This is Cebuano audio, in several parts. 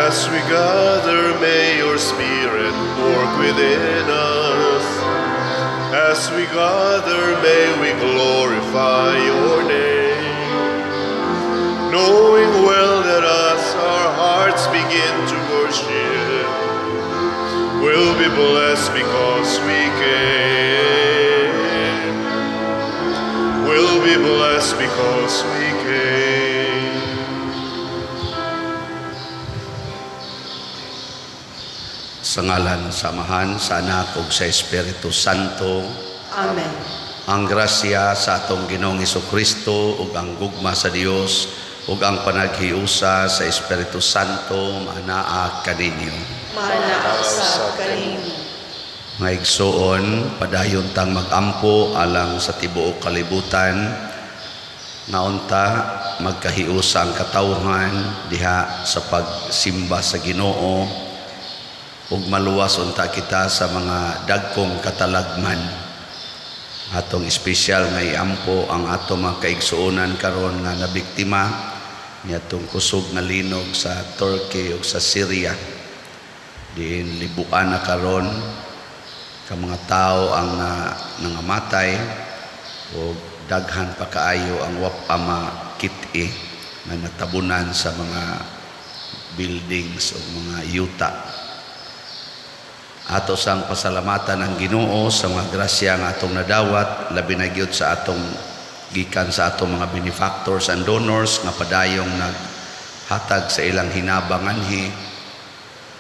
As we gather, may your Spirit work within us. As we gather, may we glorify your name. Knowing well that as our hearts begin to worship, we'll be blessed because we came. We'll be blessed because we came. Sa ngalan sa Amahan, sa Anak ug sa Espiritu Santo. Amen. Ang grasya sa atong Ginoong Kristo ug ang gugma sa Dios ug ang panaghiusa sa Espiritu Santo maanaa kaninyo. Maanaa usab kanimo. Mga igsoon, padayon tang magampo alang sa tibuok kalibutan nga unta magkahiusa ang katawhan diha sa pagsimba sa Ginoo ug maluwas unta kita sa mga dagkong katalagman. Atong espesyal nga iampo ang atong mga kaigsuonan karon nga nabiktima niadtong kusog nga linog sa Turkey ug sa Syria. Diin libuan na karon ka mga tao ang nangamatay o daghan pa kaayo ang wa pa makit-i nga natabunan sa mga buildings o mga yuta. Ato sang pasalamatan ang Ginoo sa mga grasya nga atong nadawat, labi na gyud sa atong gikan sa atong mga benefactors and donors nga padayong naghatag sa ilang hinabang anhi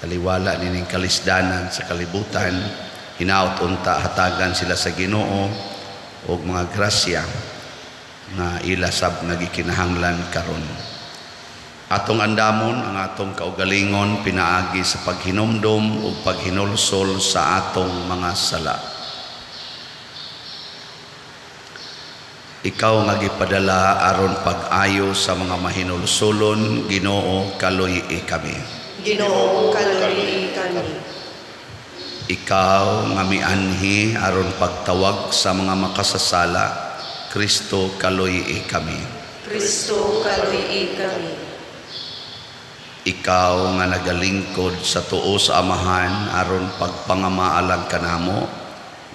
taliwala nining kalisdanan sa kalibutan. Hinaot unta hatagan sila sa Ginoo og mga grasya nga ila sab nagikinahanglan karon. Atong andamon ang atong kaugalingon pinaagi sa paghinumdom ug paghinulsol sa atong mga sala. Ikaw nga gipadala aron pag-ayo sa mga mahinulsolon, Ginoo, kaluy-i kami. Ginoo, kaluy-i kami. Ikaw nga mianhi aron pagtawag sa mga makasasala, Kristo, kaluy-i kami. Kristo, kaluy-i kami. Ikaw nga nagalingkod sa tuo sa Amahan aron pagpangamaalang kanamo,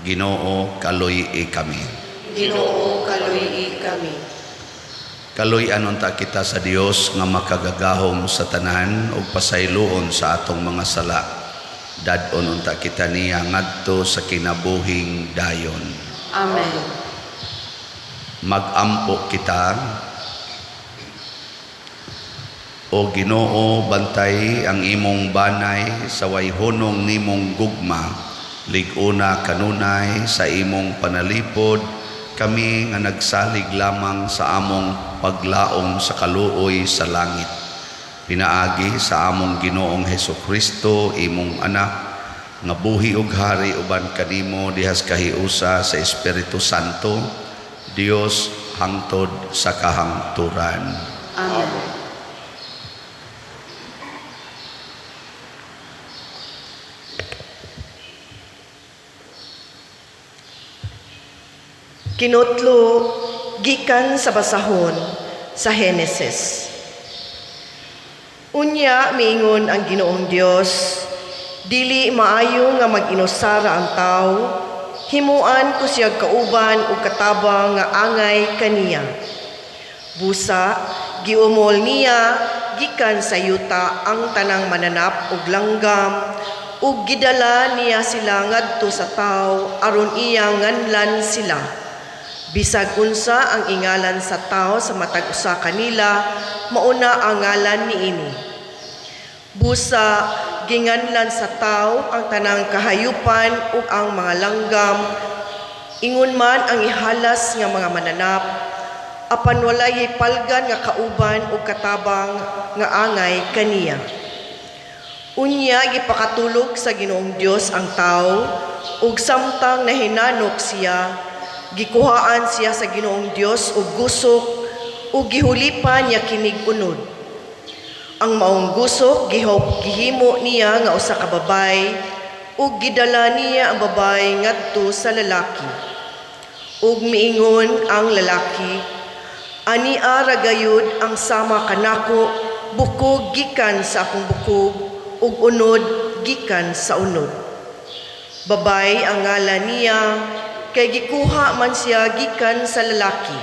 Ginoo, kaluy-i kami. Ginoo, kaluy-i kami. Kaluy-an unta kita sa Dios nga makagagahom sa tanan ug pasayloon sa atong mga sala. Dad-on unta kita niya ngadto sa kinabuhing dayon. Amen. Magampo kita. O Ginoo, bantay ang imong banay sa wayhunong nimong gugma. Lig-una kanunay sa imong panalipod, kami nga nagsalig lamang sa among paglaom sa kaluoy sa langit. Pinaagi sa among Ginoong Hesus Kristo, imong anak, nga buhi ug hari uban kanimo dihas kahiusa sa Espiritu Santo, Dios hangtod sa kahangturan. Amen. Kinutlo gikan sa basahon sa Henesis. Unya miingon ang Ginoong Dios, dili maayo nga mag-inusara ang tawo, himuan ko siya kauban ug katabang nga angay kaniya. Busa giumol niya gikan sa yuta ang tanang mananap ug langgam, ug gidala niya sila ngadto sa tawo aron iyang nganlan sila. Bisag unsa ang ingalan sa tawo sa matag usa kanila, mauna ang ngalan niini. Busa ginganlan sa tawo ang tanang kahayupan ug ang mga langgam, ingon man ang ihalas nga mga mananap, apan walay hipalgan nga kauban ug katabang nga angay kaniya. Unya gipakatulog sa Ginoong Dios ang tawo, ug samtang nahinanok siya, gikuhaan siya sa Ginoong Dios og gusok ug gihulipan niya kinig unod. Ang maong gusok gihimo niya nga usa ka babay ug gidala niya ang babay ngadto sa lalaki. Ug miingon ang lalaki, "Ani ara gayud ang sama kanako bukog gikan sa akong bukog ug unod gikan sa unod. Babay ang ngalan niya kay gikuha man siya gikan sa lalaki.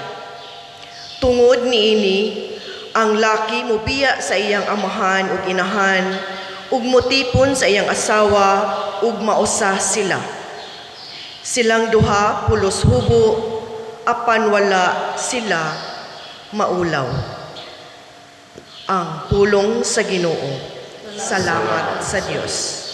Tungod niini, ang laki mobiya sa iyang amahan ug inahan ug motipon sa iyang asawa ug mausa sila. Silang duha pulos hubo, apan wala sila maulaw. Ang pulong sa Ginoo. Salamat sa Dios.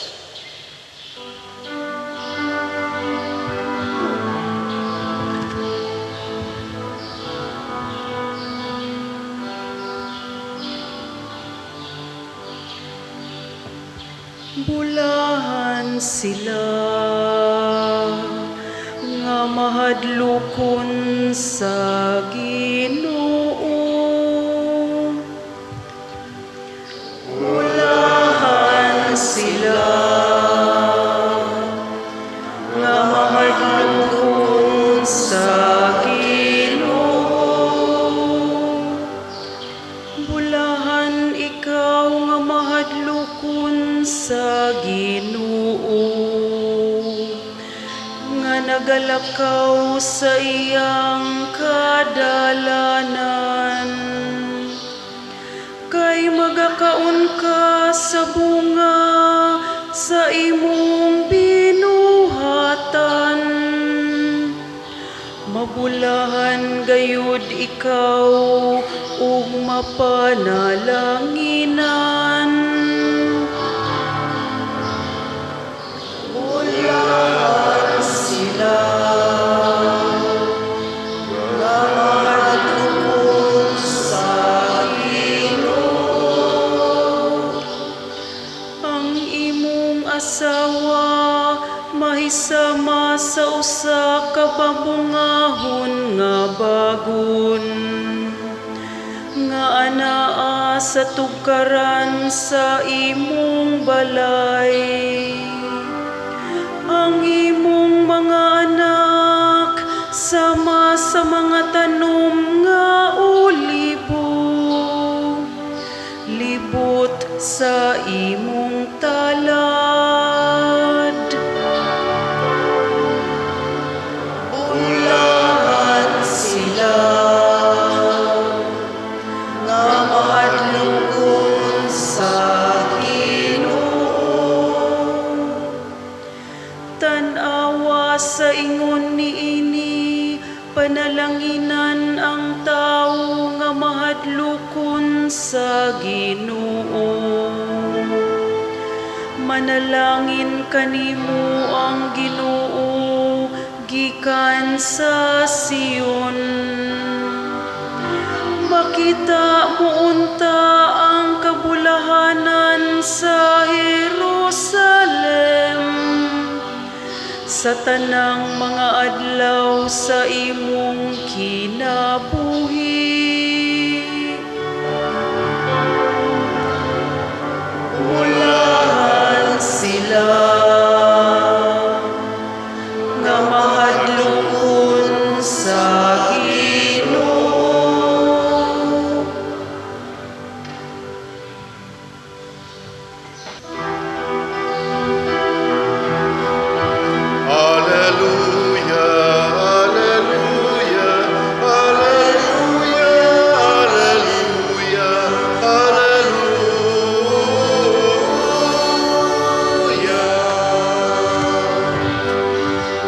Bulahan sila nga mahadlokon sa Ginoo. Bulahan sila nga mahadlokon sa Ginoo. Bulahan ikaw nga mahadlokon sa Ginoo, nga nagalakaw sa iyang kadalanan. Kay magakaon ka sa bunga sa imong binuhatan. Mabulahan gayud ikaw ug mapanalanginan. Bulahan sila nga mahadlokon sa Ginoo. Ang imong asawa mahisama sa usa ka pabungahon nga bagon, nga anaa sa tugkaran sa imong balay. Ang imong mga anak sama sa mga tanom nga olibo, libot sa imong talad. Bulahan sila nga mahadlokon sa Ginoo. Tan-awa sa ingon niini, panalanginan ang tawo nga mahadlokon sa Ginoo. Manalangin kanimo ang Ginoo gikan sa Sion. Makita mo unta ang kabulahanan sa Jerusalem sa tanang mga adlaw sa imong kinabuhi. Bulahan sila nga mahadlokon sa Ginoo. Alleluia, alleluia, alleluia, alleluia, alleluia.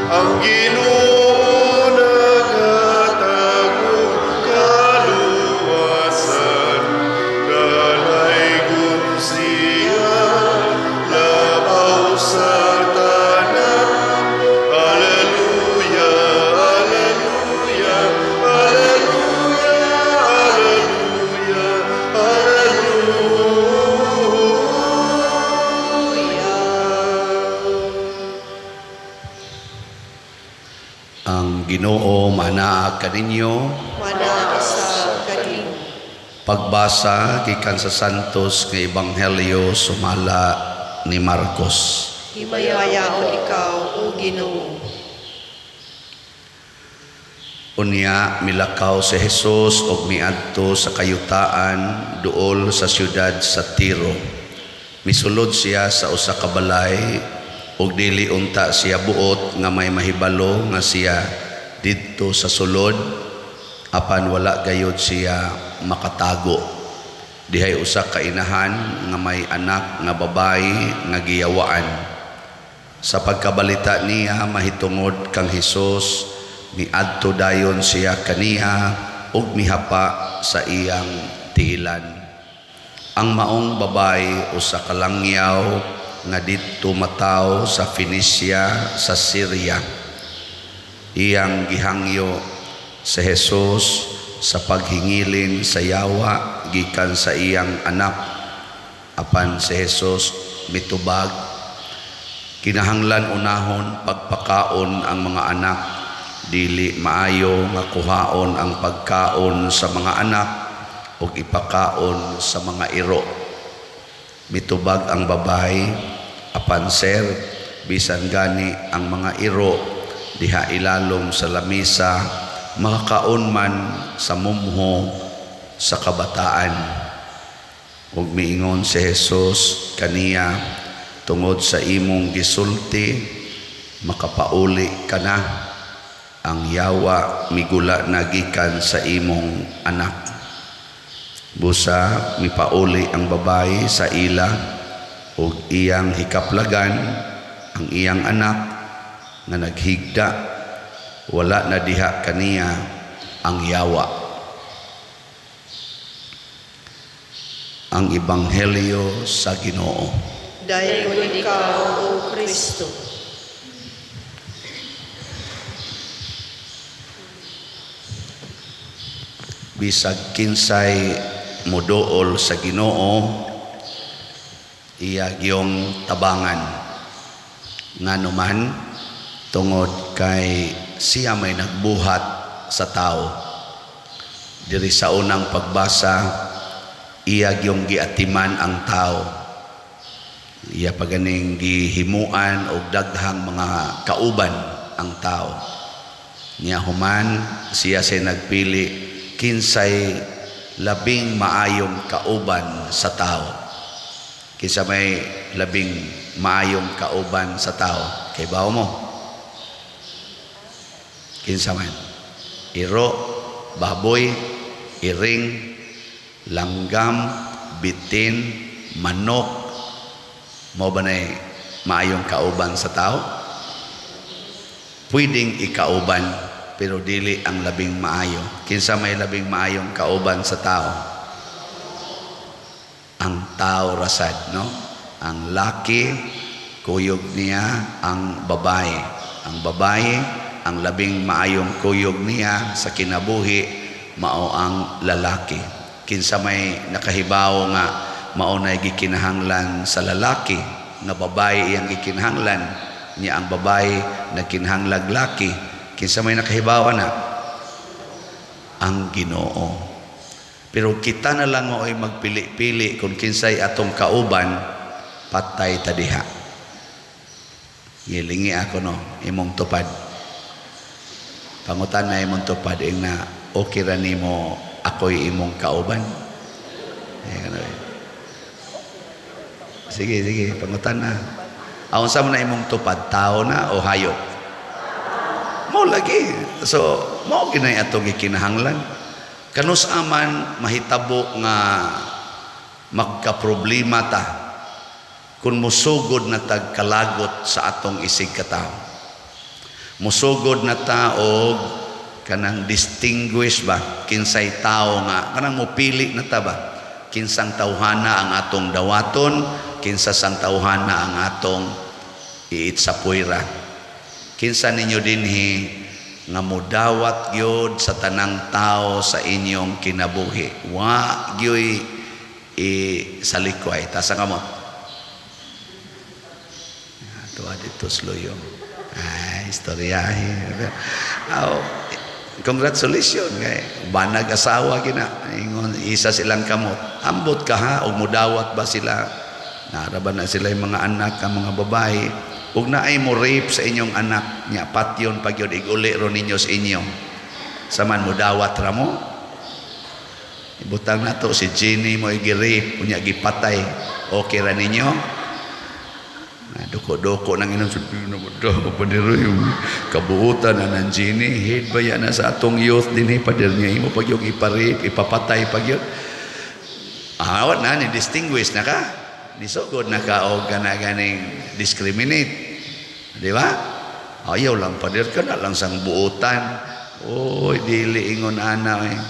Ang Ginoo naghatag og kaluwasan, dalaygon siya labaw sa tanan. Alleluia, alleluia, alleluia, alleluia, alleluia. Ang Ginoo manaa kaninyo. Manaa sa kanimo. Pagbasa gikan sa Santos nga Ebanghelyo sumala ni Marcos. Himayaon ikaw, O Ginoo. Unya milakaw si Jesus og miadto sa kayutaan duol sa siyudad sa Tiro. Misulod siya sa usa ka balay ug dili unta siya buot nga may mahibalo nga siya didto sa sulod, apan wala gayud siya makatago. Dihay usa ka inahan nga may anak nga babayi nga giyawaan. Sa pagkabalita niya mahitungod kang Hesus, miadto dayon siya kaniya ug mihapa sa iyang tiilan. Ang maong babayi usa ka langyaw nga didto mataw sa Fenicia sa Syria. Iyang gihangyo si Jesus sa paghingilin sa yawa gikan sa iyang anak. Apan si Jesus mitubag, "Kinahanglan unahon pagpakaon ang mga anak. Dili maayo nga kuhaon ang pagkaon sa mga anak ug ipakaon sa mga iro." Mitubag ang babayi, "Apan sir, bisan gani ang mga iro diha ilalom sa lamisa makakaon man sa mumho sa kabataan." Ug miingon si Jesus kaniya, "Tungod sa imong gisulti, makapauli ka na. Ang yawa migula na gikan sa imong anak." Busa mipauli ang babayi sa ila ug iyang hikaplagan ang iyang anak nga naghigda. Wala na diha kaniya ang yawa. Ang Ebanghelyo sa Ginoo. Dayon ikaw, O Kristo. Bisag kinsay moduol sa Ginoo, iya gyong tabangan. Nganuman, tungod kay siya may nagbuhat sa tao. Diri sa unang pagbasa, iya gyong giatiman ang tao. Iya paganing gihimuan og daghang mga kauban ang tao. Niya human siya say nagpili kinsay labing maayong kauban sa tao. Kinsa may labing maayong kauban sa tao? Kay bawo mo? Kinsa man? Iro, baboy, iring, langgam, bitin, manok, mao ba nay maayong kauban sa tao? Pwedeng ikauban, pero dili ang labing maayo. Kinsa may labing maayong kauban sa tao? Ang tao rasad, no? Ang laki, kuyog niya ang babae. Ang babae, ang labing maayong kuyog niya sa kinabuhi, mao ang lalaki. Kinsa may nakahibaw nga mao nay gikinahanglan sa lalaki, nga babae iyang gikinahanglan, niya ang babae nagkinahanglag laki. Kinsa may nakahibaw na? Ang Ginoo. Pero kita na lang mao'y magpili-pili kung kinsay atong kauban, patay ta diha. Ngilingi ako, no, imong tupad. Pangutan na imong tupad, ing na okay ra nimo ako'y imong kauban. Eh. Sige, sige, pangutan na. Aon sa mo na imong tupad, tao na o hayop? Mao lagi. So, mao ginay atong gikinahanglan. Kanus aman mahitabo nga magkaproblema ta kung musugod na tag kalagot sa atong isig katawo. Musugod na ta og kanang distinguish ba kinsay tao nga kanang mopili na ta ba kinsang tawhana ang atong dawaton, kinsa sang tawhana ang atong iitsapuira. Kinsa ninyo dinhi nga mudawat gyud sa tanang tao sa inyong kinabuhi? Wa gyud i salikway. Tasa kamot. Tuwa dito sluyo. Ay, istoryahe. Aw, congratulations kay banag asawa gina. Ingon isa silang kamot. Ambot ka ha og mudawat ba sila? Naara ba na sila yung mga anak ang mga babae? Ug naay mo rape sa inyong anak nya patyon pag yun iguli ro ninyo sa inyo. Saman mo dawat ra mo. Ibutang nato si Jenny mo gi-rape unya gipatay. Okay ra ninyo? Na duko-duko nang inom sa do pader, yung kabuutan na ng Jenny, head ba yan na sa atong youth dinhi, pader, niya imo pag yung ipa-rape, ipapatay pag yun. Ah, na ni distinguish na ka, nisugod na ka og kana ganing discriminate, di ba? Ayaw lang, pader, ka na lang sang buutan. Oy, dili ingon ana eh.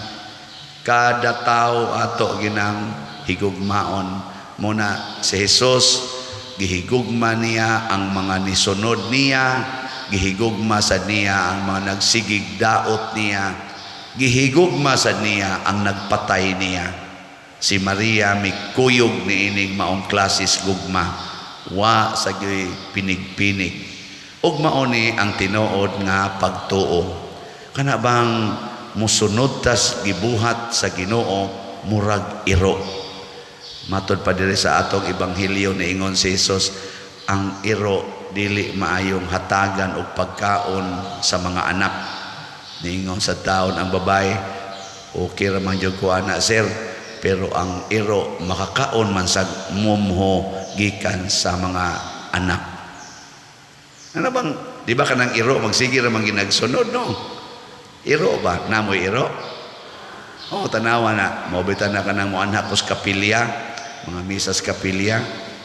Kada tao ato ginang higugmaon. Muna si Jesus, gihigugma niya ang mga nisunod niya, gihigugma sa niya ang mga nagsigig daot niya, gihigugma sa niya ang nagpatay niya. Si Maria mikuyog niining maong klasis gugma, wa sa gyoy pinig-pinig. Ug mao ni ang tinuod nga pagtuo, kana bang musunod tas gibuhat sa Ginoo murag iro. Matod pa diri sa atong ebanghelyo, niingon si Jesus, ang iro dili maayong hatagan og pagkaon sa mga anak. Niingon sa taon ang babae, "Okay ra man jud ko ana, sir, pero ang iro makakaon man sa mumho gikan sa mga anak." Ano bang, di ba kanang iro magsige ra man ginagsunod, no? Iro ba? Namoy iro? Oh, tanawa na. Maubita na kanang moanha kos kapilya, mga misas kapilya,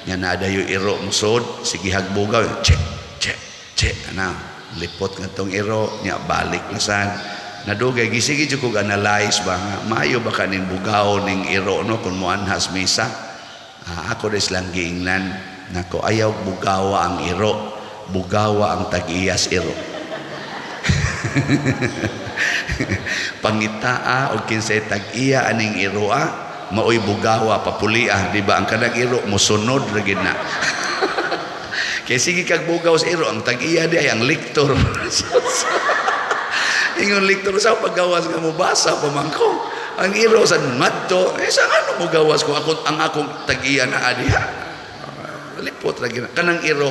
nya naa dayo iro musod, sige hagbugaw, che, che, che, ana, lipot nga tong iro, nya balik na sad. Nadugay, gisige jud kog analyze ba nga, maayo ba kaning bugaw ning iro, no, kung moanhas misa? Ah, ako des lang giingnan, nako, ayaw bugawa ang iro, bugawa ang tag-iyas iro. Pangitaa og kinsay tag-iya aning iroa, maoy bugawa papulia, di ba? Ang kanang iro mosunod ra gid na. Kay sige kag bugaw sa iro, ang tag-iya di ay ang liktor. Ingon liktor, sa paggawas nga mobasa pa man ko. Ang iro sa madto, eh sa ano mo gawas ko ako ang akong tag-iya na adiha. Lipot ra gid na. Kanang iro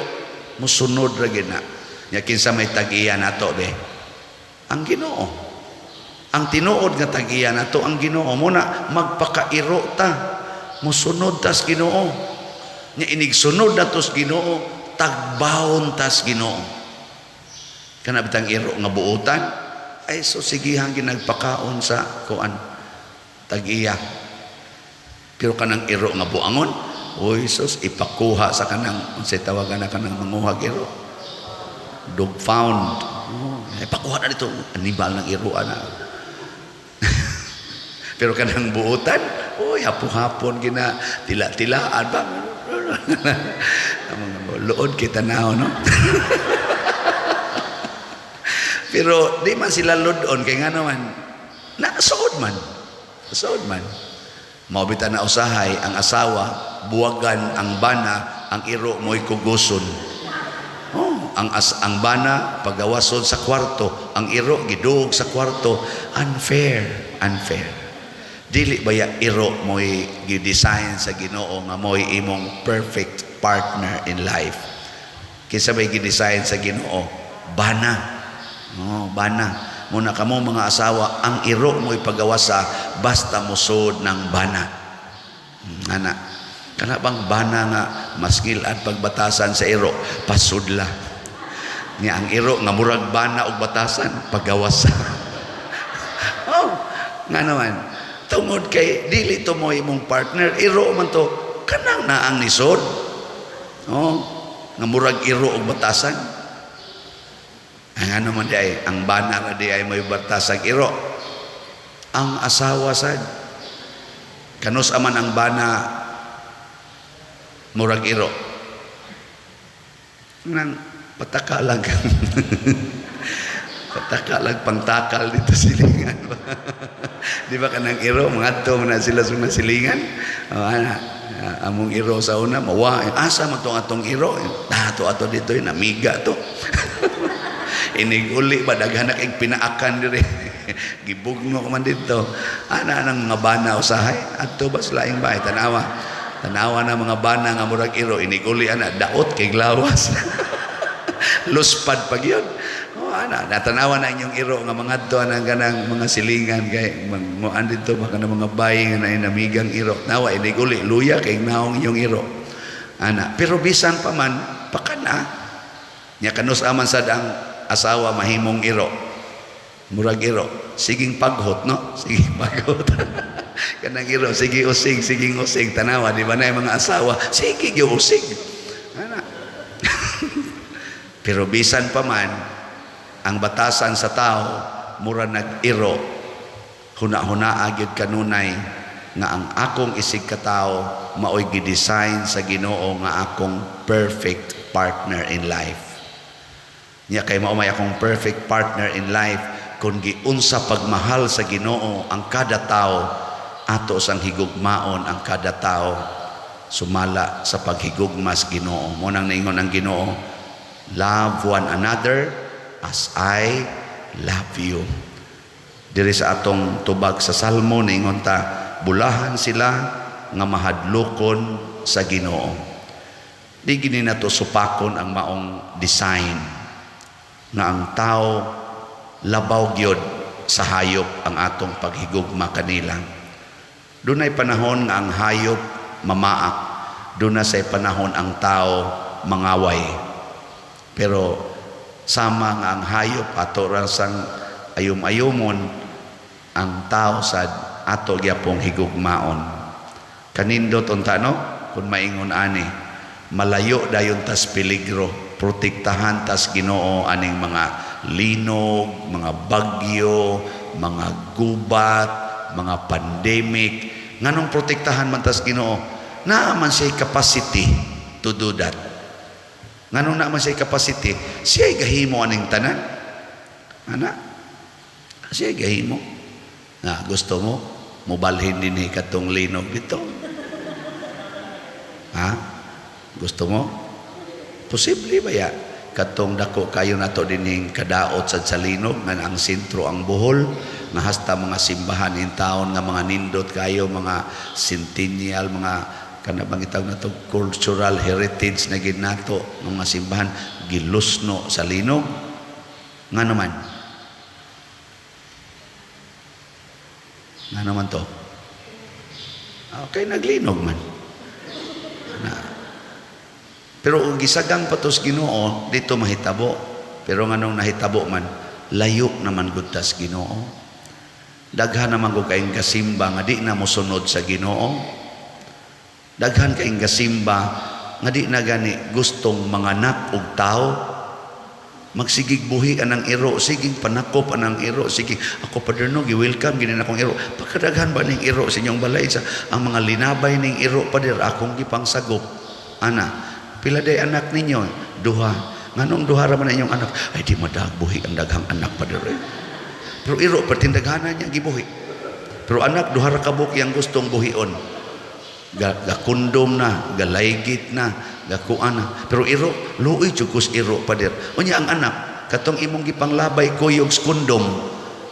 mosunod ra gid na. Nya kinsa may tag-iya nato be? Ang Ginoo. Ang tinuod nga tag-iya nato ang Ginoo. Muna magpakairo ta. Mosunod tas Ginoo. Nya inig sunod natos Ginoo, tagbawon tas Ginoo. Kana bitang iro nga buutan ay so sigihang ginagpakaon sa kuan tag-iya. Pero kanang iro nga buangon, oy sus, ipakuha sa kanang unsay tawagan na kanang manguhag iro? Dog pound. Oh, ipakuha na dito animal ng iro ana. Pero kanang buutan, oy, hapo-hapon gina tila-tilaan ba? Luod kita na, no? Pero di man sila ludon kay nga naman na suod man. Suod man. Mao bitaw na usahay ang asawa buwagan ang bana, ang iro mo'y kuguson. Oh, ang bana pagawason sa kwarto, ang iro giduog sa kwarto. Unfair, unfair. Dili baya iro mo'y gi-design sa Ginoo nga mo'y imong perfect partner in life? Kinsa may gi-design sa Ginoo? Bana. Oh, bana. Muna kamo mga asawa, ang iro mo'y pagawasa basta musod ng bana. Ana. Kana bang bana nga mas ngilad pagbatasan sa iro, pasudla. Nya ang iro nga murag bana og batasan, pagawasa. Oh, nga naman. Tungod kay dili to mo imong partner, iro man to, kanang naang nisod. Oh, nga murag iro og batasan. Ang ano man di ay, ang bana ra di ay may batasag iro. Ang asawa sad. Kanus aman ang bana murag iro? Nang pataka lang. Pataka lang pangtakal dito silingan. Di ba kanang iro mangadto man na sila sa mga silingan? Oh, ana, among iro sa una mawa asa man tong atong iro? Ato ato dito namiga to. Inig uli ba daghan na kay pinaakan diri. Gibugno ko man dito. Ana nang mga bana usahay adto ba sa laing bahay, tanawa. Tanawa na mga bana nga murag iro, inig uli ana daot kay glawas. Luspad pag yun. Oh, Ana, natanawa na inyong iro nga mga adto ang kanang mga silingan kay moan didto baka na mga bay nga naay namigang iro. Nawa inig uli luya kay naong inyong iro. Ana, pero bisan pa man pakana. Nya kanus aman sad ang asawa mahimong iro. Murag iro, siging paghot, no? Siging paghot. Kanang iro, sige usig, siging usig, tanawa di ba na yung mga asawa, sige gyud usig. Ana. Pero bisan pa man ang batasan sa tao mura nag-iro, huna-hunaa gyud kanunay nga ang akong isig katao maoy gi-design sa Ginoo nga akong perfect partner in life. Nya kay mao may akong perfect partner in life, kung giunsa pagmahal sa Ginoo ang kada tao, ato sang higugmaon ang kada tao sumala sa paghigugma sa Ginoo. Mo nang naingon ang Ginoo, "Love one another as I love you." Diri sa atong tubag sa Salmo, niingon ta, bulahan sila nga mahadlokon sa Ginoo. Di gini nato supakon ang maong design nga ang tao labaw gyud sa hayop ang atong paghigugma kanila. Dunay panahon nga ang hayop mamaak, duna say panahon ang tao mangaway. Pero sama nga ang hayop ato ra sang ayum-ayumon, ang tao sad ato gyapong higugmaon. Kanindot unta, no, kung maingon ani, malayo dayon tas peligro, protektahan tas Ginoo aning mga linog, mga bagyo, mga gubat, mga pandemic. Nganong protektahan man tas Ginoo? Naa man siya capacity to do that. Nganong naa man siya capacity? Siya gahimo aning tanan. Ana, siya gahimo. Nga gusto mo mubalhin dinhi katong linog dito? Ha? Gusto mo? Posible ba ya? Katong dako kayo nato dinhing kadaot sad sa linog nga ang sentro ang Bohol, nga hasta mga simbahan in town nga mga nindot kayo, mga centennial, mga kana bang itawag nato, cultural heritage na gid nato nga mga simbahan, gilusno sa linog. Nga naman, nga naman to, okay, naglinog man na. Pero kung gisagang pa tos Ginoo dito mahitabo. Pero nganong nahitabo man? Layo naman gud tas Ginoo. Daghan naman gud kayong kasimba nga di na mosunod sa Ginoo. Daghan kayong kasimba nga di na gani gustong manganak og tao. Magsigig buhi anang iro, sigig panakop anang iro, sige ako, pader, no, gi-welcome gini na akong iro. Pagkadaghan ba ning iro sa inyong balay? Sa ang mga linabay ning iro, pader, akong gipangsagop. Ana, pila day anak ninyo? Duha. Nganong duha ra man inyong anak? Ay, di madagbuhi ang daghang anak, pader, eh. Pero iro pertindaghanan niya gibuhi. Pero anak duha ra kabuk yang gustong buhion. Ga kondom na, galaygit na, gakuan na. Pero iro, luoy jud kus iro, pader. Unya ang anak, katong imong gipanglabay kuyog sa kondom,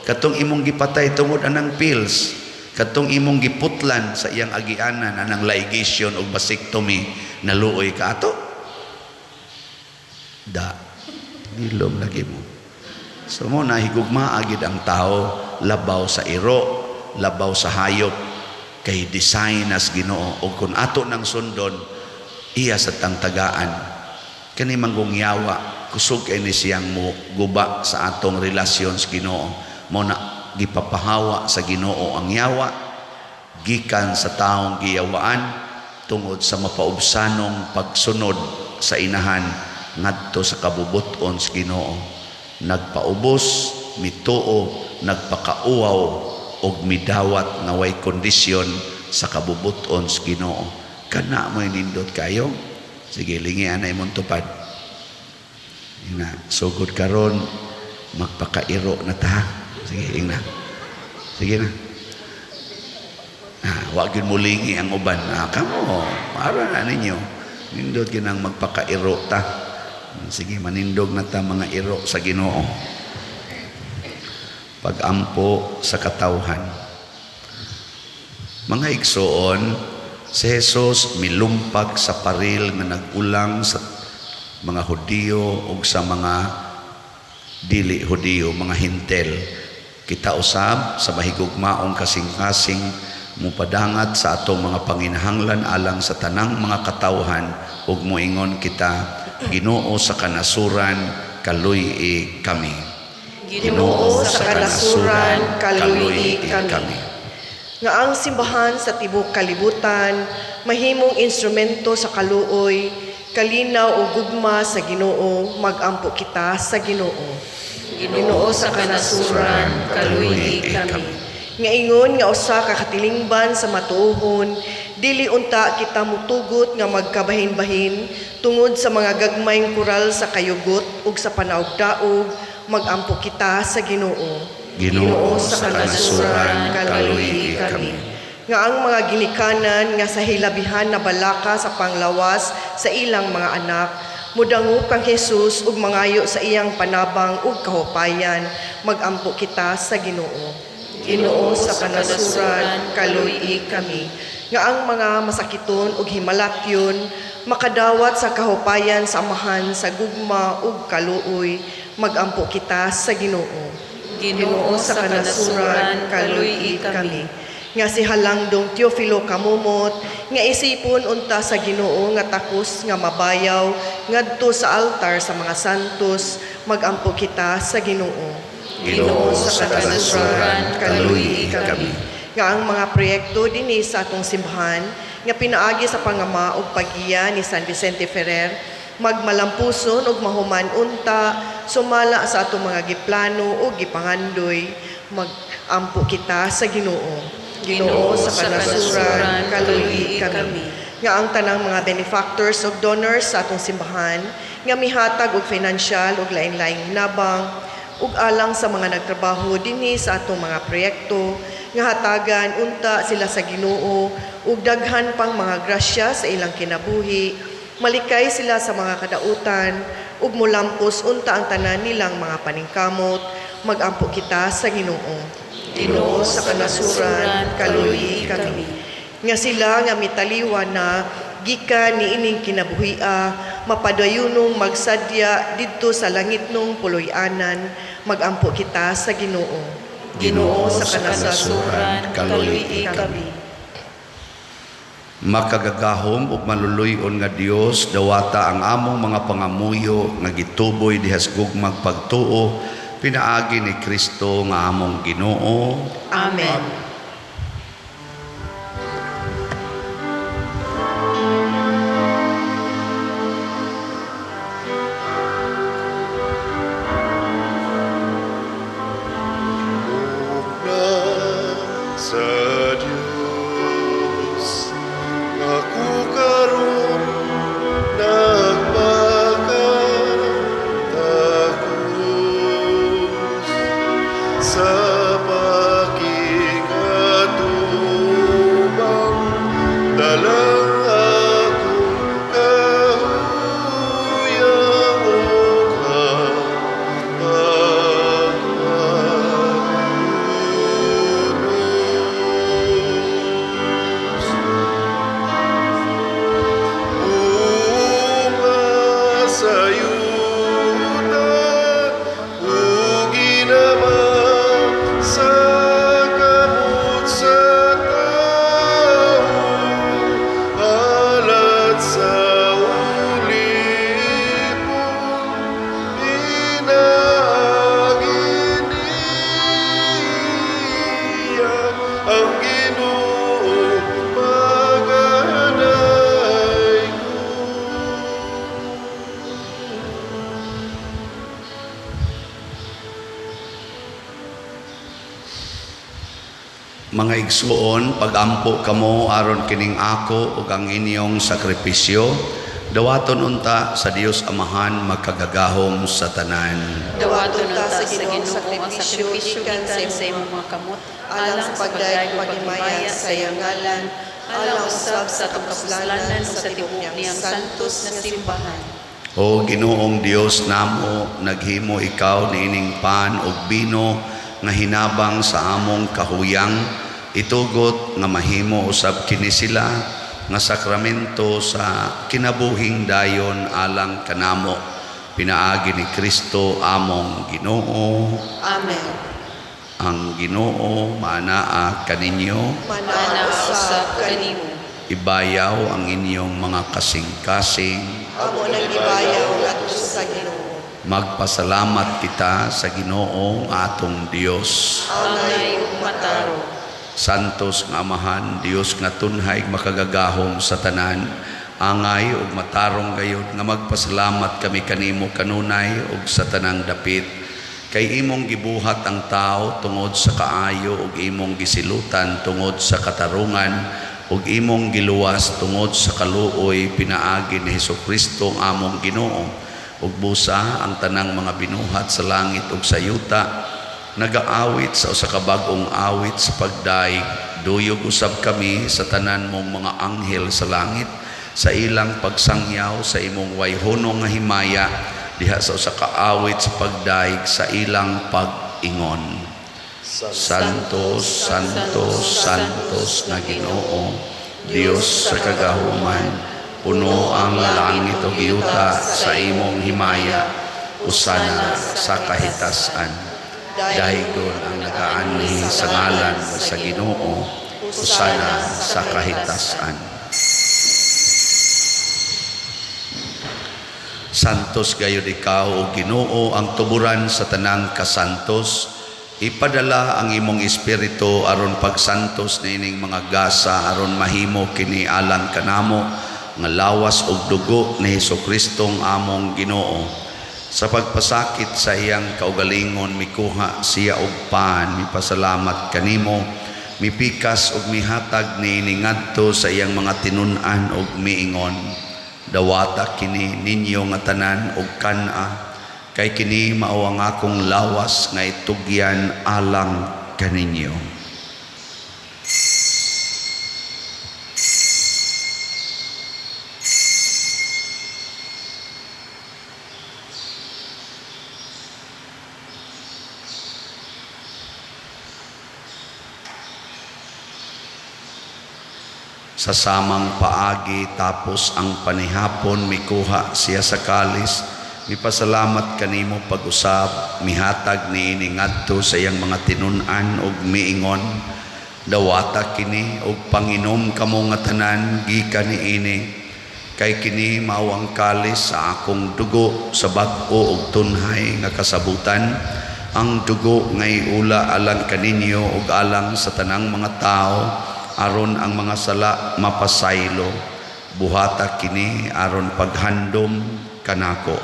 katong imong gipatay tungod anang pills, katong imong giputlan sa iyang agianan anang ligation o vasectomy, naluoy ka ato? Da, gilom lagi mo. So mo na higugmaa gid ang tao labaw sa iro, labaw sa hayop, kay design as Ginoo, o kung ato nang sundon, iya sa tangtagaan. Kani manggong yawa, kusog kay ni siyang mo guba sa atong relasyon sa Ginoo. Mo na gipapahawa sa Ginoo ang yawa gikan sa taong giyawaan tungod sa mapaubsanong pagsunod sa inahan ngadto sa kabubuton sa Ginoo. Nagpaubos, mituo, nagpakauwaw og midawat nga way kondisyon sa kabubuton sa Ginoo. Kana mo'y nindot kayo. Sige, lingi ana imong tupad. Ina, sugod karon magpakairo na ta. Sige, ingna. Sige na. Ah, wa gyud mo lingi ang uban. Ah, kamo, para na ninyo. Nindot gyud ang magpakairo ta. Sige, manindog na ta mga iro sa Ginoo. Pagampo sa katawhan. Mga igsoon, si Jesus milumpag sa paril nga nagulang sa mga Hudiyo ug sa mga Dili Hudiyo, mga Hentil. Kita usab sa mahigugmaong kasing-kasing mupadangat sa atong mga panginahanglan alang sa tanang mga katawhan ug moingon kita, Ginoo sa kanasuran, kaluy-i kami. Ginoo sa kanasuran, kaluy-i kami. Nga ang simbahan sa tibok kalibutan mahimong instrumento sa kaluoy, kalinaw ug gugma sa Ginoo, magampo kita sa Ginoo. Ginoo sa kanasuran, kaluy-i kami. Nga ingon nga usa ka katilingban sa matuohon, dili unta kita mutugot nga magkabahin-bahin tungod sa mga gagmayng koral sa kayugot ug sa panaugdaog, magampo kita sa Ginoo. Ginoo sa kanasuran, kaluy-i kami. Nga ang mga ginikanan nga sa hilabihan na balaka sa panglawas sa ilang mga anak, mudangop kang Jesus ug mangayo sa iyang panabang ug kahupayan, magampo kita sa Ginoo. Ginoo sa kanasuran, kaluy-i kami. Nga ang mga masakiton ug himalatyon makadawat sa kahupayan sa Amahan sa gugma ug kaluoy, magampo kita sa Ginoo. Ginoo sa kanasuran, kaluy-i kami. Nga si Halangdong Teofilo Camomot, nga isipon unta sa Ginoo nga takos nga mabayaw ngadto sa altar sa mga santos, magampo kita sa Ginoo. Ginoo sa kanasuran, kaluy-i kami. Nga ang mga proyekto dinhi sa atong simbahan nga pinaagi sa pangama ug paggiya ni San Vicente Ferrer magmalampuson ug mahuman unta sumala sa atong mga giplano ug gipangandoy, magampo kita sa Ginoo. Ginoo sa kanasuran, kaluy-i kami. Nga ang tanang mga benefactors ug donors sa atong simbahan nga mihatag og financial ug lain-laing hinabang ug alang sa mga nagtrabaho dinhi sa atong mga proyekto nga hatagan unta sila sa Ginoo ug daghan pang mga grasya sa ilang kinabuhi, malikay sila sa mga kadautan ug molampos unta ang tanan nilang mga paningkamot, magampo kita sa Ginoo. Ginoo sa kanasuran, kaluy-i kami. Nga sila nga mitaliwa na gikan niining kinabuhia mapadayunong magsadya didto sa langitnong puloy-anan, magampo kita sa Ginoo. Ginoo sa kanasuran, kaluy-i kami. Makagagahom ug maluluy-on nga Dios, dawata ang among mga pangamuyo nga gituboy diha sa gugmag pagtuo pinaagi ni Kristo nga among Ginoo. Amen. Mugna sa Diyos, ako karon nagpakatakos sa pakigatubang dalang akong kahuyang ug pagpaubos. Bunga sa yuta ug ginama sa kamot sa tawo, halat sa ulipon, pinaagi niya ang Ginoo pagaday ko. Mga igsuon, pagampo kamo aron kining ako ug ang inyong sakripisyo dawaton unta sa Dios Amahan makagagahom sa tanan. Dawaton unta sa Ginoo ang sakripisyo gikan sa imong mga kamot, alang sa pagdayeg ug paghimaya sa iyang ngalan, alang usab sa atong kapuslanan ug sa tibuok niyang santos nga simbahan. O Ginoong Dios namo, naghimo ikaw niining pan ug bino nga hinabang sa among kahuyang, itugot nga mahimo usab kini sila nga sakramento sa kinabuhing dayon alang kanamo. Pinaagi ni Kristo among Ginoo. Amen. Ang Ginoo maanaa kaninyo. Manaa usab kanimo. Ibayaw ang inyong mga kasing-kasing. Amo nang gibayaw ngadto sa Ginoo. Magpasalamat kita sa Ginoo atong Dios. Angay ug matarong. Santos nga Amahan, Dios nga tunhay makagagahom sa tanan, angay ug matarong gayud nga magpasalamat kami kanimo kanunay ug sa tanang dapit, kay imong gibuhat ang tao tungod sa kaayo ug imong gisilutan tungod sa katarungan ug imong giluwas tungod sa kaluoy pinaagi ni Hesukristo ang among Ginoo. Ug busa ang tanang mga binuhat sa langit ug sa yuta nagaawit sa usa ka bag-ong awit sa pagdaig. Duyog usab kami sa tanan mong mga anghel sa langit sa ilang pagsangyaw sa imong wayhono nga himaya diha sa usa ka awit sa pagdaig sa ilang pag-ingon. Santo, Santo, Santos na Ginoo, Dios sa kagahuman, puno ang langit ug yuta sa imong himaya, usana sa kahitasan. Daygon ang nagaanhi sa ngalan sa Ginoo, usana sa kahitasan. Santos gayud ikaw o Ginoo ang tuburan sa tanang kasantos. Ipadala ang imong espiritu aron pagsantos niining mga gasa aron mahimo kini alang kanamo nga lawas ug dugo ni Hesukristong among Ginoo. Sa pagpasakit sa iyang kaugalingon mikuha siya og pan, mipasalamat kanimo, mipikas ug mihatag niini ngadto sa iyang mga tinun-an ug miingon: Dawata kini ninyo nga tanan og kan-a, kay kini mao ang akong lawas nga itugyan alang kaninyo. Sa samang paagi tapos ang panihapon mikuha siya sa kalis, mipasalamat kanimo pag-usab, mihatag niini ngadto sa iyang mga tinun-an ug miingon: Dawata kini ug panginom kamo nga tanan gikan niini, kay kini mao ang kalis sa akong dugo sa bag-o ug tunhay nga kasabutan, ang dugo nga iula alang kaninyo ug alang sa tanang mga tawo aron ang mga sala mapasaylo. Buhata kini aron paghandom kanako.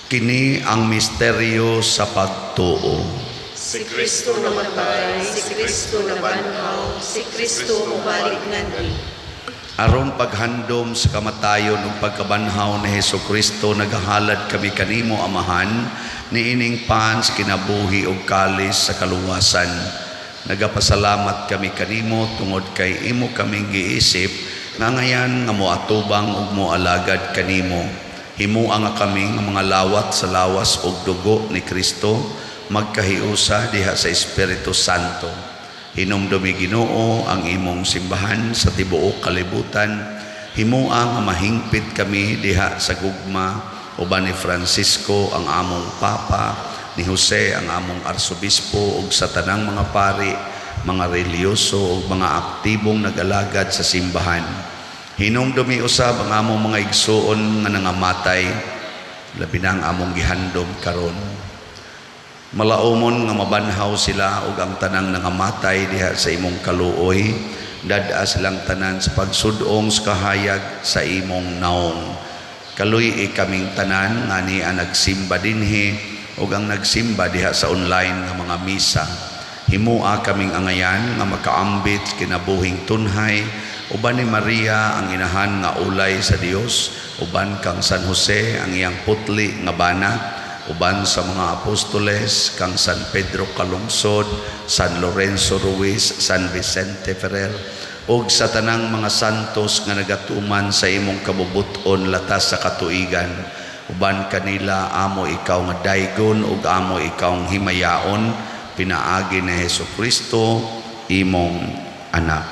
Kini ang misteryo sa pagtuo. Si Kristo namatay, si Kristo nabanhaw, si Kristo mubalik nganhi. Aron paghandom sa kamatayon ug pagkabanhaw ni Hesukristo, nagahalad kami kanimo, Amahan, niining pan sa kinabuhi ug kalis sa kaluwasan. Nagapasalamat kami kanimo tungod kay imo kaming giisip nga ngayan nga moatubang ug moalagad kanimo. Himua nga kami nga mga lawat sa lawas ug dugo ni Kristo, magkahiusa diha sa Espiritu Santo. Hinumdumi, Ginoo, ang imong simbahan sa tibuok kalibutan. Himua nga mahingpit kami diha sa gugma uban ni Francisco ang among Papa, ni Jose ang among Arsobispo ug sa tanang mga pari, mga relihiyoso ug mga aktibong nag-alagad sa simbahan. Hinumdumi usab ang among mga igsuon nga nangamatay, labi na ang among gihandom karon. Malaumon nga mabanhaw sila ug ang tanang nangamatay diha sa imong kaluoy, dad-a silang tanan sa pagsud-ong sa kahayag sa imong naong. Kaluy-i kaming tanan nga niya nagsimba dinhi ug ang nagsimba diha sa online nga mga misa. Himua kaming angayan nga makaambit kinabuhing tunhay uban ni Maria ang inahan nga ulay sa Dios, uban kang San Jose ang iyang putli nga bana, uban sa mga apostoles kang San Pedro Calungsod, San Lorenzo Ruiz, San Vicente Ferrer Ug sa tanang mga santos nga nagatuman sa imong kabubut-on latas sa katuigan, uban kanila amo ikaw nga daygon ug amo ikaw himayaon pinaagi ni Hesus Kristo, imong anak.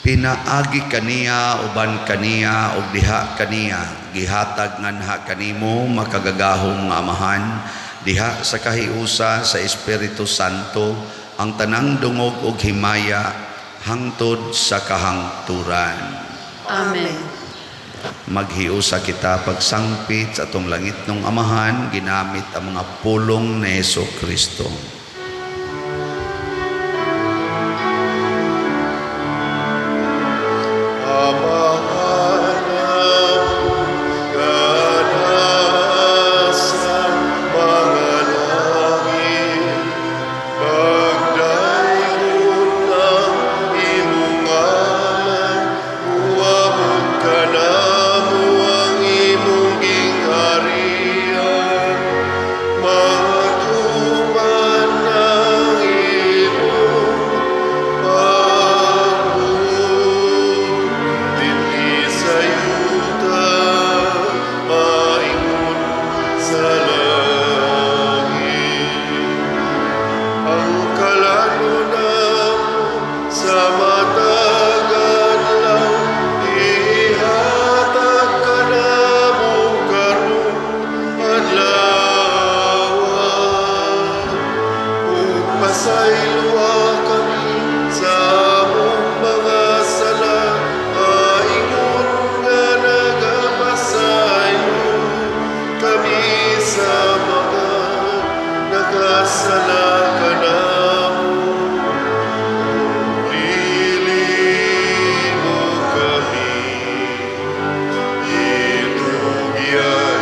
Pinaagi kaniya, uban kaniya ug diha kaniya, gihatag nganha kanimo, makagagahom nga Amahan, diha sa kahiusa sa Espiritu Santo, ang tanang dungog ug himaya hangtod sa kahangturan. Amen. Maghiusa kita pagsangpit sa atong langitnong Amahan ginamit ang mga pulong ni Hesus Kristo. Amahan nga nasa mga langit, pagdaygon ang imong ngalan, muabot kanamo ang imong gingharian, matuman ang imong pagbuot dinhi sa yuta, maingon sa langit. Ang kalanon namo sa matag adlaw, ihatag kanamo karong adlaw. Ug pasayloa kami sa among mga sala, maingon nga nagapasaylo kami sa mga nakasala kanamo. Dili mo kami itugyan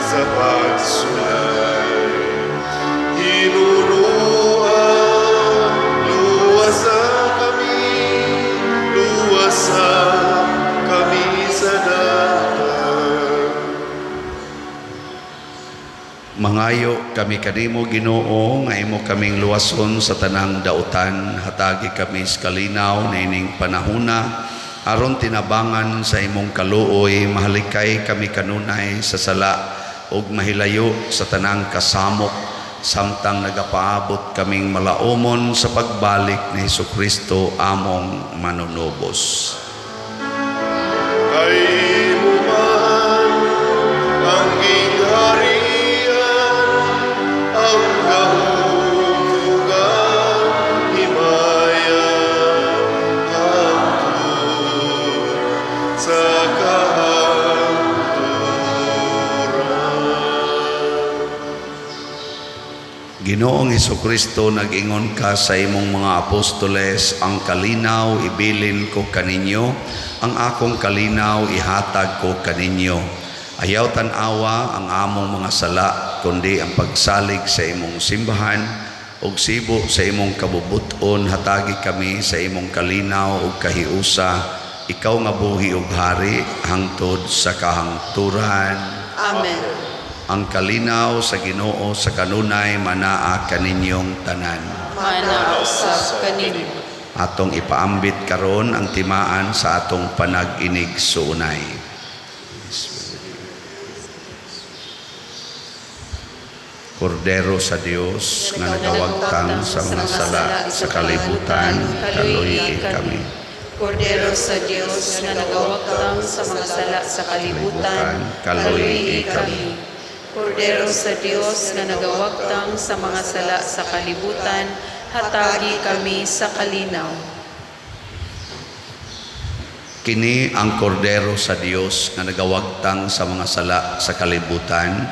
sa pagsulay. Hinunoa, luwasa kami, luwasa kami sa dagat. Mangayo kami kanimo, Ginoo, nga imo kaming luwason sa tanang dautan. Hatagi kami sa kalinaw niining panahuna aron tinabangan sa imong kaluoy mahalikay kami kanunay sa sala ug mahilayo sa tanang kasamok samtang nagapaabot kaming malaumon sa pagbalik ni Hesukristo among manunubos. Kay imo man ang gingharian, ang gahom ug ang himaya, hangtod sa kahangturan. Ginoong Hesukristo, nag-ingon ka sa imong mga apostoles, "Ang kalinaw ibilin ko kaninyo, ang akong kalinaw ihatag ko kaninyo. Ayaw tan-awa ang among mga sala, kundi ang pagsalig sa imong simbahan, ug sibo sa imong kabubuton hatagi kami sa imong kalinaw ug kahiusa, ikaw nga buhi ug hari hangtod sa kahangturan." Amen. Ang kalinaw sa Ginoo sa kanunay manaa kaninyong tanan. Manaa usab kanimo. Atong ipaambit karon ang timaan sa atong panag-inigsuonay. Kordero sa Dios nga nagawagtang sa mga sala sa kalibutan, kaluy-i kami. Kordero sa Dios nga nagawagtang sa mga sala sa kalibutan, kaluy-i kami. Kordero sa Dios nga nagawagtang sa mga sala sa kalibutan, hatagi kami sa kalinaw. Kini ang kordero sa Dios nga nagawagtang sa mga sala sa kalibutan.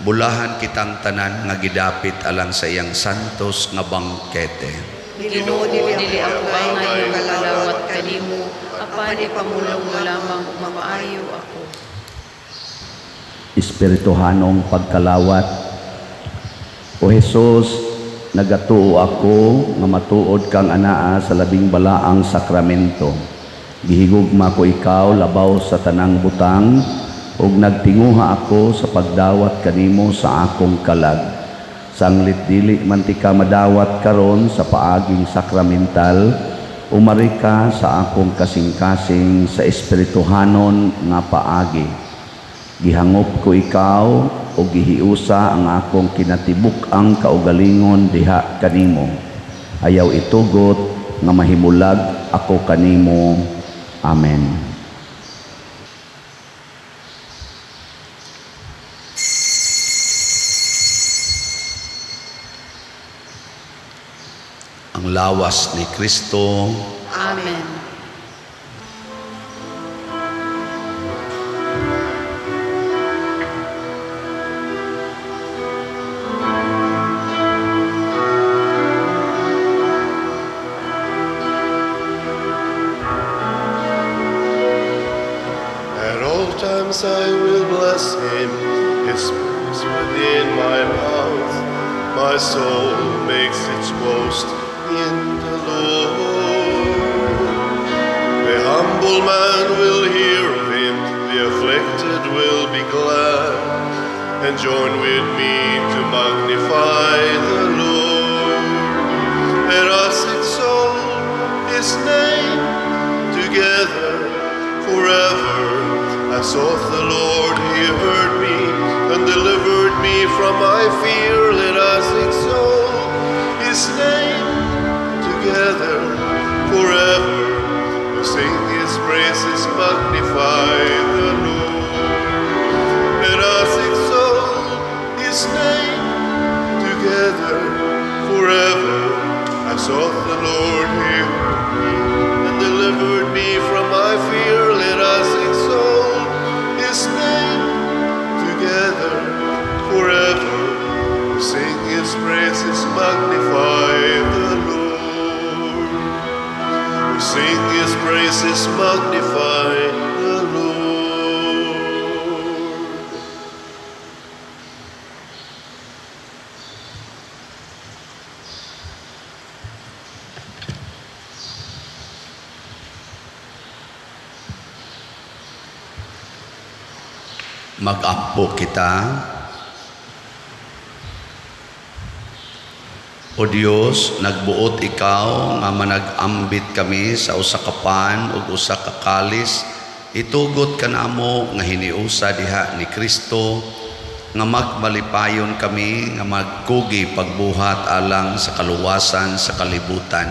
Bulahan kitang tanan nga gidapit alang sa iyang santos nga bangkete. Ginoo, dili ako angay kalawat kanimo, apan ipamulong mo lamang ug mamaayo ako. Espirituhanong pagkalawat. O Hesus, nagatuo ako nga matuod kang anaa sa labing balaang sakramento. Gihigugma ko ikaw labaw sa tanang butang ug nagtinguha ako sa pagdawat kanimo sa akong kalag. Sanglit dili man tika madawat karon sa paaging sakramental, umari ka sa akong kasing-kasing sa espirituhanon nga paagi. Gihangop ko ikaw o gihiusa ang akong kinatibuk-ang kaugalingon diha kanimo. Ayaw itugot nga mahimulag ako kanimo. Amen. Ang lawas ni Kristo. Amen. At all times I will bless him, his praise within my mouth. My soul makes its boast in the Lord. The humble man will hear of him, the afflicted will be glad, and join with me to magnify the Lord. Let us exalt his name together forever. I sought the Lord, he heard me and delivered me from my fear. Let us exalt his name together forever. We sing his praises, magnify the Lord. Let us exalt his name together forever. I sought the Lord, he heard me and delivered me from my fear. Let us exalt his name together forever. Sing his praises, magnify the Lord. We sing his praises, magnify the Lord. Mag-ampo kita. O Dios, nagbuot ikaw nga manag-ambit kami sa usa ka pan ug usa ka kalis. Itugot kanamo nga hiniusa diha ni Kristo nga magmalipayon kami nga magkugi pagbuhat alang sa kaluwasan sa kalibutan.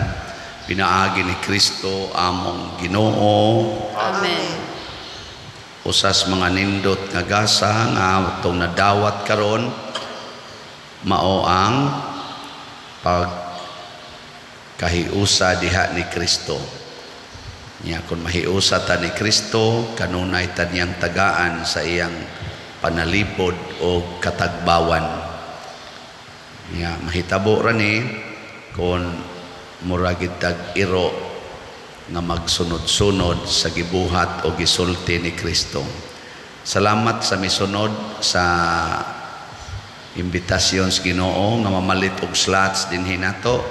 Pinaagi ni Kristo among Ginoo. Amen. Usas mga nindot nga gasa nga atong nadawat karon mao ang pagkahiusa diha ni Kristo. Nya kun mahiusa ta ni Kristo, kanunay ta niyang tagaan sa iyang panalipod o katagbawan. Nya mahitabo ra ni kun mura gid tag iro nga magsunod-sunod sa gibuhat o gisulti ni Kristo. Salamat sa misunod sa imbitasyon sa Ginoo nga mamalit og slots dinhi nato.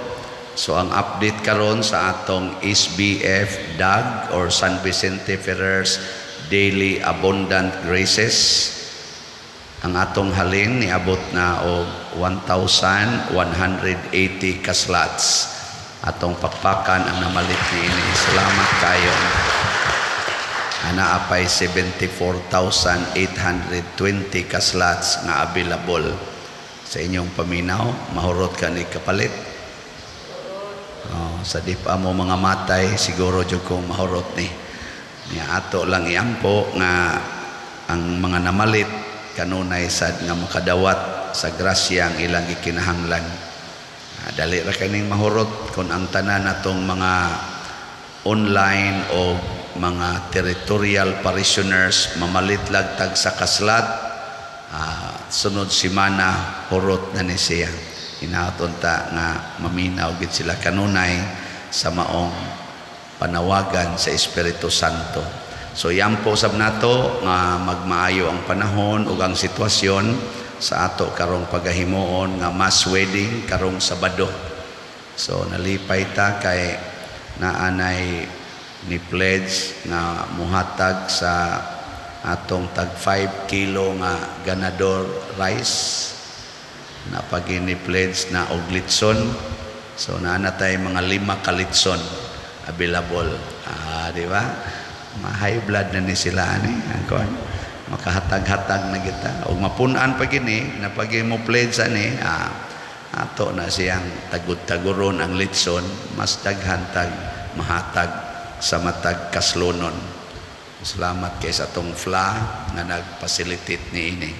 So ang update karon sa atong SBF DAG or San Vicente Ferrer's Daily Abundant Graces, ang atong halin niabot na og 1,180 ka slots. Atong pakpakan ang namalit niini. Salamat kayo. Ana apay 74,820 ka slots nga available sa inyong paminaw. Mahurot ka ni kapalit. Oh, sa di pa mo mga matay siguro jud kong mahurot ni. Nya ato lang iampo nga ang mga namalit kanunay sad nga makadawat sa grasya ang ilang gikinahanglan. Dali ra kaning mahurot kun ang tanan natong mga online o mga territorial parishioners mamalit lag tag sa kaslat, sunod semana hurot na ni siya. Hinaton ta nga maminaw gid sila kanunay sa maong panawagan sa Espiritu Santo. So yampo sab nato nga magmaayo ang panahon ug ang sitwasyon sa ato karong pagahimuon nga mass wedding karong Sabado. So nalipay ta kay naanay ni pledge nga muhatag sa atong tag 5 kilo nga ganador rice. Naa pa gyuy ni pledge na og litson. So naa na tay mga lima ka litson available. Ah, di ba? Ma high blood na ni sila ani. Ang kuan. Makahatag-hatag na kita. Og mapun-an pa gini, naa pa gyuy mo pledge ani, ato na siyang tagud-taguron ang litson, mas daghan tag mahatag sa matag kaslonon. Salamat kay sa atong FLA nga nag-facilitate niini.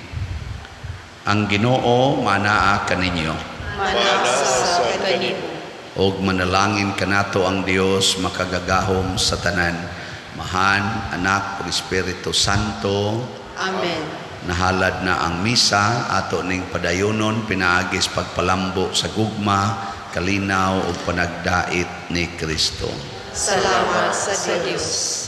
Ang Ginoo manaa kaninyo. Manaa sa kanimo. Og manalangin kanato ang Dios makagagahom sa tanan, Amahan, Anak ug Espiritu Santo. Amen. Nahalad na ang misa, ato ning padayonon pinaagi sa pagpalambo sa gugma, kalinaw ug panagdait ni Kristo. Salamat sa Dios.